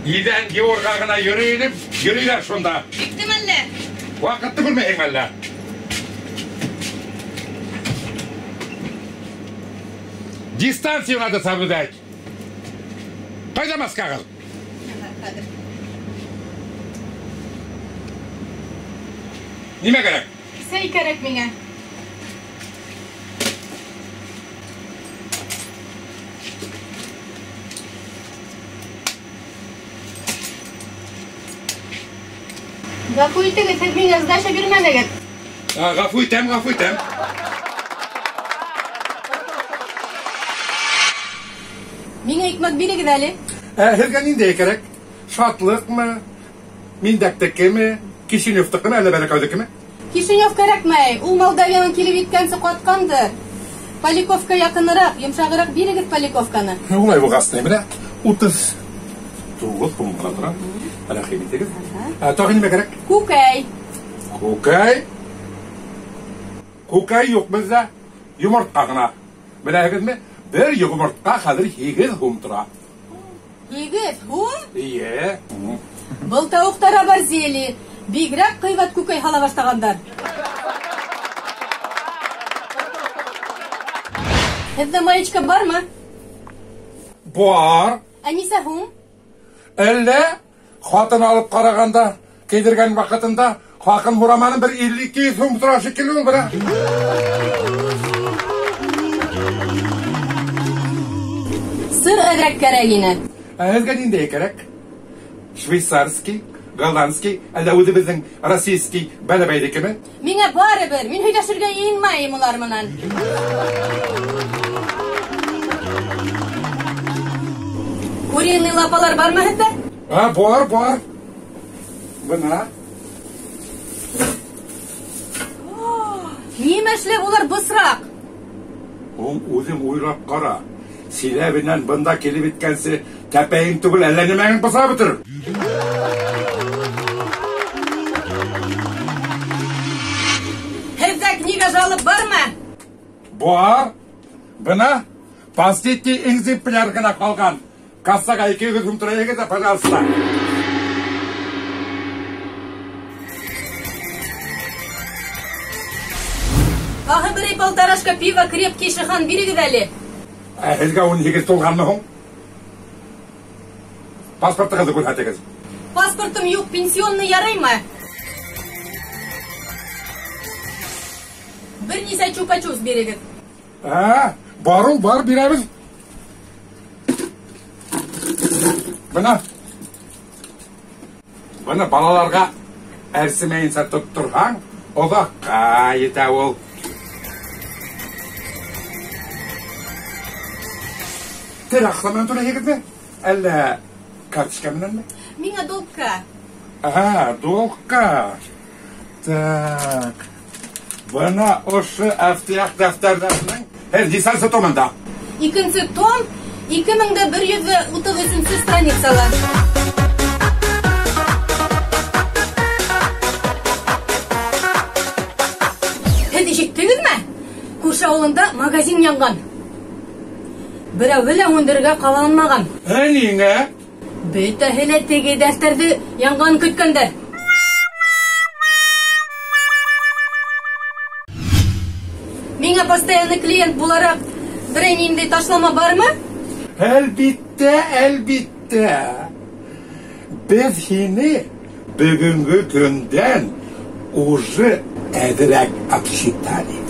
Иҙән йыуырға ғына йөрөй инем, йөрөйҙәр шунда. Биктеме әллә? Ваҡытты күрмәйһеңме әллә? Дистанцию надо соблюдать. Ҡайҙа маскағыҙ? Хәҙер. Нимә кәрәк? Сәй кәрәк миңә. Ғәфү итегеҙ, һеҙ миңә сдача бирмәнегеҙ. Ғәфү итәм, ғәфү итәм. Миңә икмәк бирегеҙ әле. Һеҙгә ниндәй кәрәк? Шатлыҡмы? Миндәктекеме? Кишиневтыкымы, әллә Бәләкәйҙекеме? Кишинев кәрәкмәй. Ул Молдавиянан килеп еткәнсе ҡатҡандыр. Поляковка яҡыныраҡ, йомшағыраҡ бирегеҙ Поляковканы. Улай булғас, менә 39 һум ғына тора. Рәхим итегеҙ. Тағы нимә кәрәк? Күкәй. Күкәй? Күкәй юҡ беҙҙә. Йомортҡа ғына. Беләһегеҙме? Бер йомортҡа хәҙер 8 һум тора. 8 һум? Эйе. Был тауыҡтар оборзели. Бигерәк ҡыйбат күкәй һала башлағандар. Һеҙҙә маечка бармы? Бар. Ә нисә һум? Әллә хатын алып ҡарағанда, кейҙергән ваҡытында хаҡын һораманым, бер 52 һум тора шикелле ул, бына. Сыр әҙерәк кәрәк ине. Ә һеҙгә ниндәй кәрәк? Швейцарский, голландский, әллә үҙебеҙҙең российский Бәләбәйҙекеме? Миңә барыбер, мин һөйләшергә йыйынмайым улар менән. Куриный лапалар бармы һеҙҙә? Бар, бар. Бына. Нимә эшләп улар бысраҡ? Һуң үҙең уйлап ҡара. Силәбенән бында килеп еткәнсе тәпәйең түгел, әллә нимәңең быса бөтөр. Һеҙҙә книга жалоб бармы? Бар. Бына последний экземпляр ғына ҡалған. Кассаға 200 һум тора егеҙ, пожалуйста. Тағы берәй полторашка пиво крепкий шихан бирегеҙ әле. Һеҙгә 18 тулғанмы һуң? Паспортығыҙҙы күрһәтегеҙ. Паспортым юҡ, пенсионный яраймы? Бер нисә чупа-чупс бирегеҙ. Бар ул, бар, бирәбеҙ. Бына. Бына балаларға әрсемәйенсә тотторһаң, оҙаҡҡа етә ул. Тере аҡса менән түләйһегеҙме? Әллә карточка менәнме? Миңә долгка. Долгка. Так. Бына ошо әфтияҡ дәфтәрҙәренең һеҙ нисәнсе томында? Икенсе том, 2133 страницала. Һеҙ ишеттегеҙме? Күрше ауылында магазин янған. Берәүһе лә һүндерергә ҡаланмаған. Ә ниңә? Бөтәһе лә теге дәфтәрҙе янған көткәндәр. Миңә постоянный клиент булараҡ берәй ниндәй ташлама бармы? Әлбиттә, әлбиттә. Беҙ һине бөгөнгө көндән уже әҙерәк обсчитали.